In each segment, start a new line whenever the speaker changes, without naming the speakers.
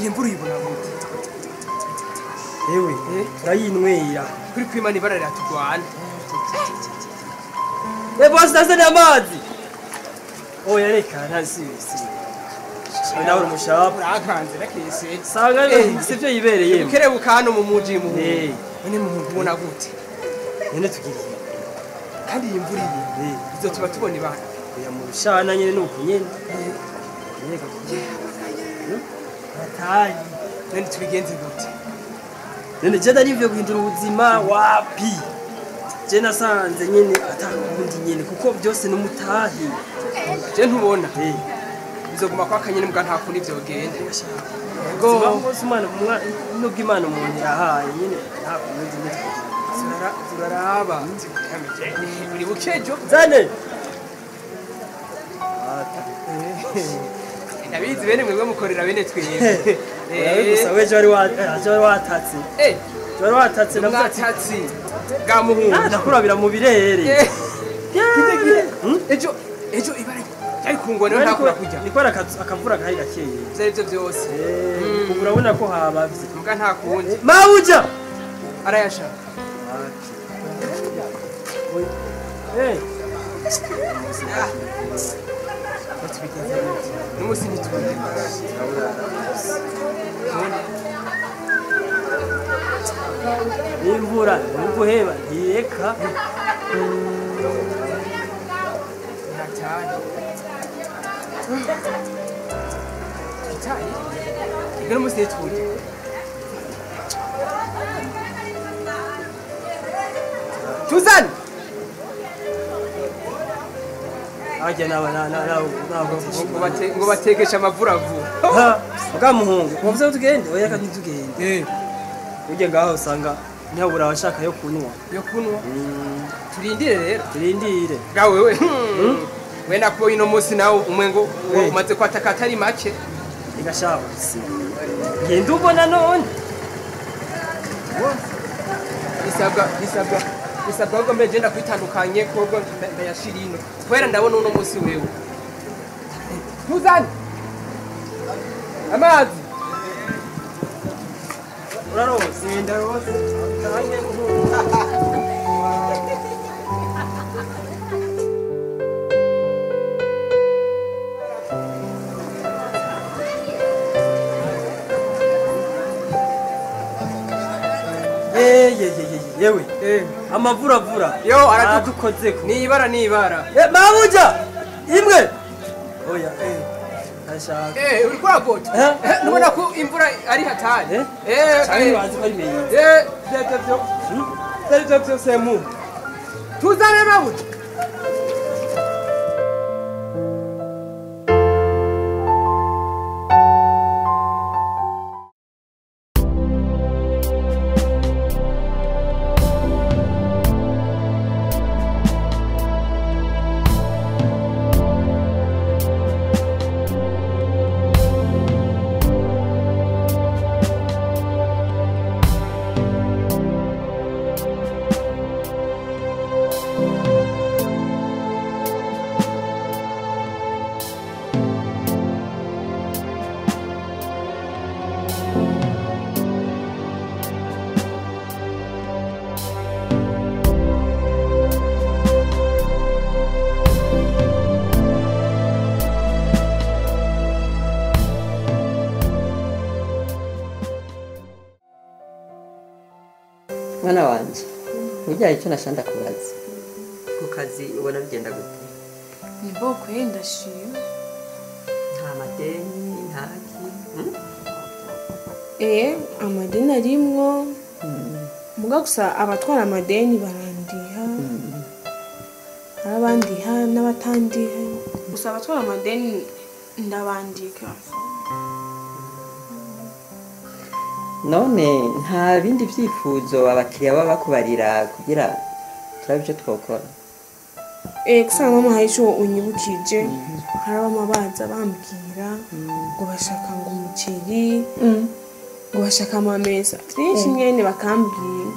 Iyi mvura uyibona gute?
Ewe, turayinywera.
Kuri kwimana ibara riratugwana.
Eh boss, nazanye amazi. Oya reka ntasi. Nawe uri umushapa.
Urakanze rakese.
Sanga sivyo yibereye.
Ukerebuka hano mu muji mu. None mu ubona gute?
None tugiriye.
Kandi iyi mvura iyi izotuma tubona ibara.
Oya mu rushana nyene nuko nyene. Nyeka. Atari.
None tubigenze gute?
None je ndarivuye guhindura ubuzima wapi? Je nasanze nyene atakundi nyene kuko byose n'umutahi.
Je ntubona. Bizoguma kwa kanyene mbwa nta kundi vyogenda.
Yego. Bose umwana nubwo Imana umuntu yahaye nyene nta kundi nyene.
Turaraba. Uri bukejo?
Zane.
Ndabizi bene mwebwe mukorera bene twebwe.
Gusa weje wari watatse. Wari watatse
navuze bwa muhungu.
Ndakurabira mu birere.
Ejo ejo ibara ari kungona ntakura kujya.
Nikora akavura gahari gakeye.
Ivyo arivyo byose.
Ubu urabona ko habavye.
Mbwa nta kundi.
Mawuja
arayasha. N'umusi ntitubone.
Imvura nuguheba ntiyeka.
Ntatari. Twitaye. Ega n'umusi ntitubone. Tuzan.
Ajya naba na
ngo batekesha amavuravu.
Ha, bwa muhungu, wavuze tugende, oya kandi tugende. Uje ngaho usanga nyabura abashaka yo kunywa.
Yo kunywa. Turindire rero.
Turindire.
Ga wewe. We nakubo ino munsi nawe umwengo umaze kwataka atari make.
Igashaba. Genda ubona none.
Bisabwa ko mbe genda kwitandukanye kobwo ndayashirino. Kwera ndabona uno munsi wewe. Tuzane. Amazi.
Urarose, ndarose. Kanye. Yewe. Amavuravura.
Yo
aradukozeko.
Ni ibara ni ibara.
Mabuja. Imwe. Oya. Ashaka.
Uri kwagota. Nubona ko imvura ari hatari.
Cyane bazi bari meyi.
Byo. Byo byo semu. Tuzane mabuja.
Mwana wanje, burya icyo nashanda kubaza. Ku kazi ubona bigenda gute?
Ni boko ndashima.
Nta madeni, nta ki.
Amadeni arimwo. Muga gusa abatwara amadeni barandiha. Arabandiha n'abatandiha. Gusa abatwara amadeni ndabandika.
None nta bindi vyifuzo abakiriya baba bakubarira kugira turabe icyo twokora.
Gusa mama hari ico unyibukije. Hari abamabaza bambwira ngo bashaka ngo umuceri, ngo bashaka amamesa. Vyinshi nyene bakambwira.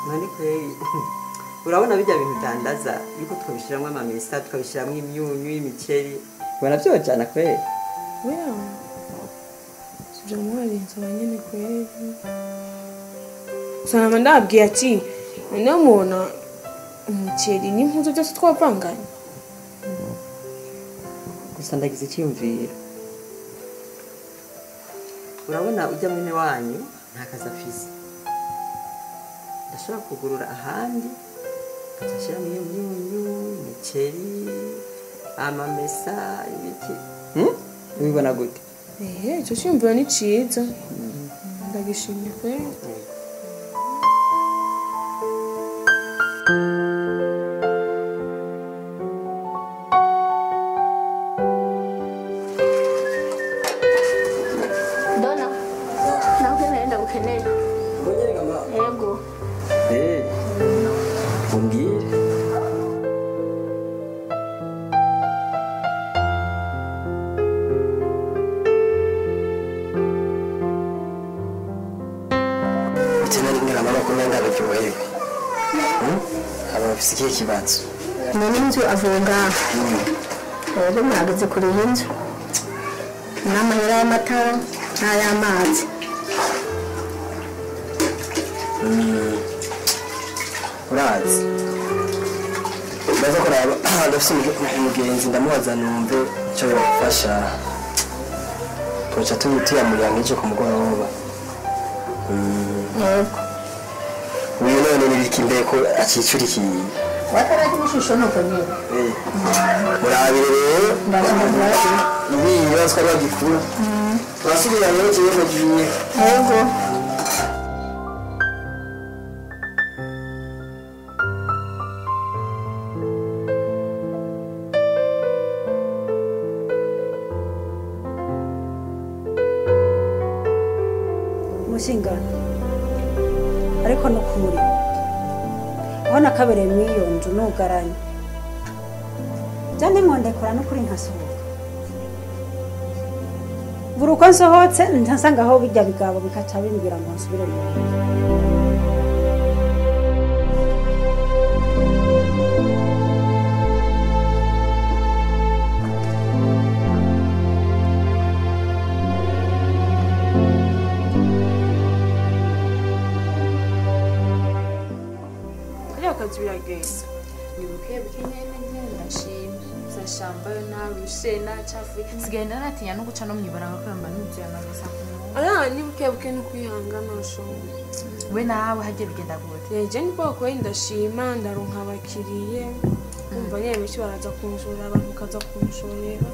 None kweri urabona bijya bintu dandaza yuko twabishiramwe amamesa, tukabishiramwe imyunyu, imiceri. Ubona vyojana kweri?
Oya. Byamwarinze abanyene kweli. Gusa ndababwiye ati noneho mubona umuceri n'impuzu byose twavanganye.
Gusa ndagize icyiyumviro. Urabona ujya mwene wanyu nta kazi afise. Ndashobora kugurura ahandi ngashyiramo iyo myunyu, imiceri, amamesa, ibiki. Ubibona gute?
Icyo cyiyumviro ni cyiza. Ndagishimye kweli.
Dona, nawe ndagukeneye. Yego.
Umbwire. Aba bafise ikihe kibazo?
None inzu avuye ngaha. Rero mwageze kuriha inzu n'amahera y'amatara n'ay'amazi.
Urazi ndaza kuraba ndafise umugenzi ndamubaza numve ico yofasha. Tuca tuyamurira nk'ejo ku mugoroba.
Yego.
Uyu none nibiki mbeko acicurikiye.
Wataraje umushusho nuko nyene.
Murabire rero. Ibi ibibazo twari bagikura. Turasubira rero jewe mugiye.
Yego.
Mushingana ariko nukuri aho nakabereye mw'iyo nzu nugaranye byandi mwondekora nukuri nkasohoka buri uko nsohotse ntasanga aho bijya bigabo bikaca bimbwira ngo nsubire mu nzu.
Akazi biragenda.
Ni buke buke nyene nyene ndashima. Sashambayo narushe nacafuye. Sigaye naratinya no guca no mwibarabara kubera mba nuzuye amakosa.
Oya ni buke buke no kwihangana ushoboye.
We nawe hagiye bigenda gute?
Je ni bwo kwenda ndashima ndaronka abakiriye. Umva nyene benshi baraza kunshora abantu kaza kunshorera.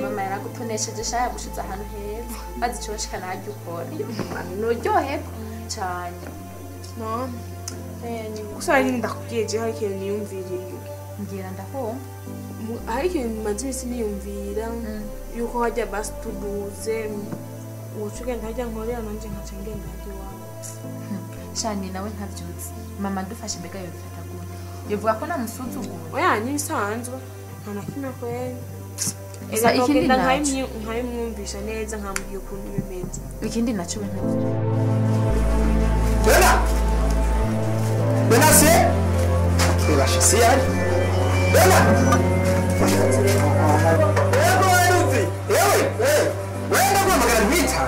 Mama yaragutonesheje shaya gushiza ahantu heza. Bazi ico bashikana harya ukora. Nuryoherwa cyane.
No. Gusa hari ndakubwiye je hari ikintu niyumviriye.
Mbwira ndakumva.
Hari ikintu maze iminsi niyumvira yuko hajya basi tuduze uca ugenda hajya nkorera nanje nkaca ngenda hajya iwawe.
Shani nawe ntavyutse. Mama ndufashe mbega yobifata gute? Yovuga ko namusuzugura.
Oya ni bisanzwe nta na kimwe kweri.
Gusa ikindi naco
nkabimwumvisha neza nkamubwira ukuntu bimeze.
Ikindi naco we ntavyutse.
Bella! Bella se? Bella se ari? Bella! Yego aruzi. Yewe, wenda guhamagara ntwita.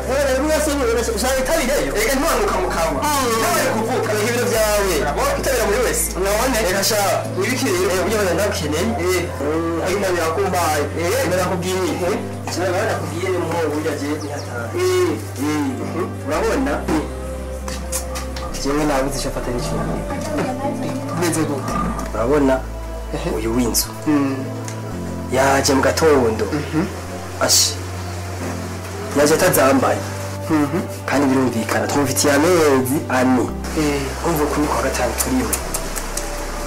Ushaka ega ntiwanuka mu kanwa. Nawe kuvuka ibiro byawe. Itabira muri wese. None reka sha wibiki rero ujye wenda ndakeneye. Ari nawe yakumbaye. Ndakubwiye. Cyangwa nakubwiye mu burya je nihataye. Urabona? Jewe nabuze icyo mfata n'icyuma.
Meze gute?
Urabona uyu w'inzu. Yaje mu gatondo. Ashi. Yaje atazambaye. Kandi birumvikana tumufitiye amezi ane. Umva kuri kwa gatanu turiwe.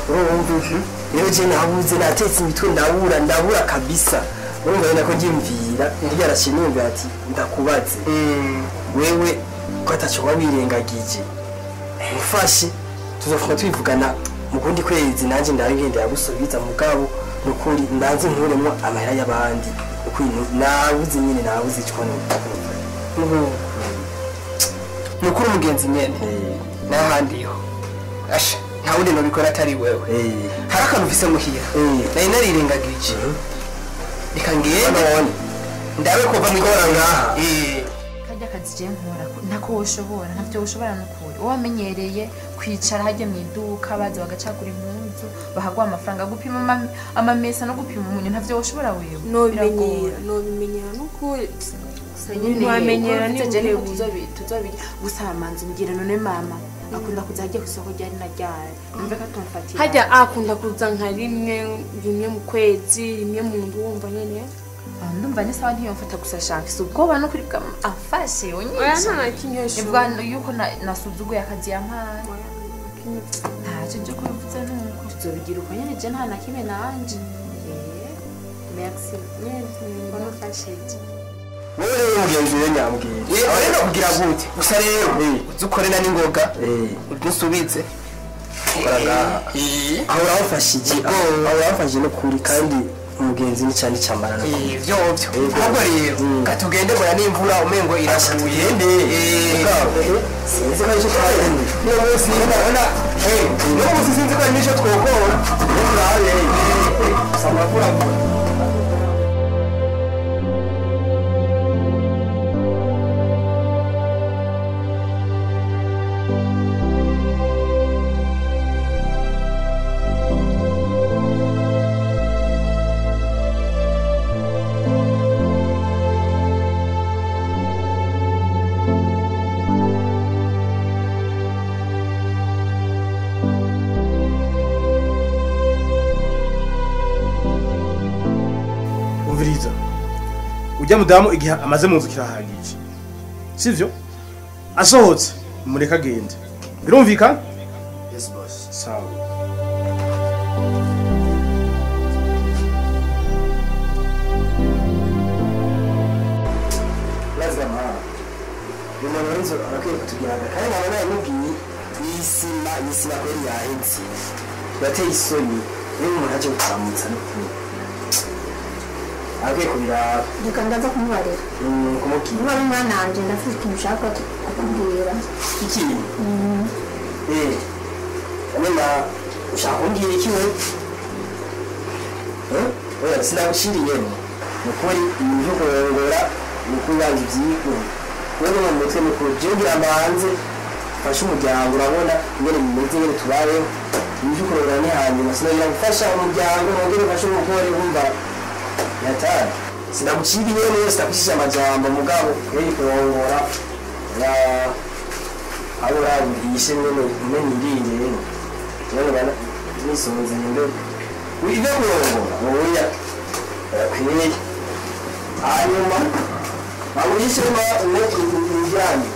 Urumva rero je nabuze natetse imitwe ndabura kabisa. Urumva rero nako ndiyumvira yarashinimba ati ndakubaze. Wewe ko ataco wabirengagije. Mufashe tuzofuka twivugana mu kundi kwezi nanje ndagenda yagusubiza mugabo nukuri ndanze nkuremwo amahera y'abandi ukuri nabuze nyine nabuze ico
nukuri umugenzi nyene nahandiho asha nta wundi nobikora atari wewe hari akantu ufise muhira nari narirengagije reka ngende ndabe kuva mwikora ngaha
kajya akazi je nkora ntako woshobora ntavyo woshobora n'ukuri wamenyereye kwicara hajya mu iduka baza bagacagura impuzu bahagwa amafaranga gupima amamesa no gupima umunyu ntavyo woshobora wewe
no bimenyera n'ukuri.
Nyine
wamenyera ni
je tuzobi gusa manzi mbwira none mama akunda kuza hajya ku isoko ryari na ryari numve ko atumfatira
hajya akunda kuza nka rimwe rimwe mu kwezi rimwe mu ndwi wumva nyene.
Ndumva ni sawa ntiyomfata gusa shaka ubwoba no kuri afashe
Oya,
unyica
nta na kimwe shu.
Nivuga yuko nasuzuguye akazi yampaye ntacyo byo kubivuze nuko tuzobigira uko nyene je nta na kimwe nanje. Merci mbona ufashije.
Wowe rero mugenzi we nyambwira.
Aho rero kugira gute gusa rero uzi ukorera n'ingoga udusubize.
Aho uramfashije, aho uramfashije no kuri kandi umugenzi ni cyane cyamara no kuri.
Ivyo vyo ahubwo rero katugende mbona n'imvura umengo iraguye.
Sinzi ko aricyo twagende
niyo munsi ndabona niyo munsi sinzi ko ari n'icyo twokora.
Urabe samakura.
Umviriza, ujya mudamu igihe amaze mu nzu kirahagije, sivyo? Asohotse mureka agende, birumvikana?
Yes boss.
Sawa.
Lazima umuntu w'inzu arakwiye kutugirana kandi nkaba nayimubwiye iyi sima kweri yahetse birateye isoni iyo umuntu aje gutaramutsa no kuri arakwiye kubiraba.
Reka ndaza kumubarira.
Kumubwira.
Niba ari umwana wanje ndafite ikintu ushaka kukubwira.
Iki wenda ushaka kumbwira iki we? Oya, sinagushiriye ni ukuri ibintu byo kurongora ni ukuri banza ibyigwe wowe mu mutwe ni ukuri jewe ngira mbanze mfashe umuryango urabona ingene bimeze ingene tubayeho ibintu byo kurongora ni hanyuma sinagira gufasha umuryango nongere mfashe umugore wumva yatari sinaguciriye rero sinagucisha amajambo mugabo kweri kurongora ya aho urabuhishe nyene umenye irinde rero rero bana nisonze nyine ibyo kurongora oya kweri hanyuma baguhishe ma umwe ujyanye.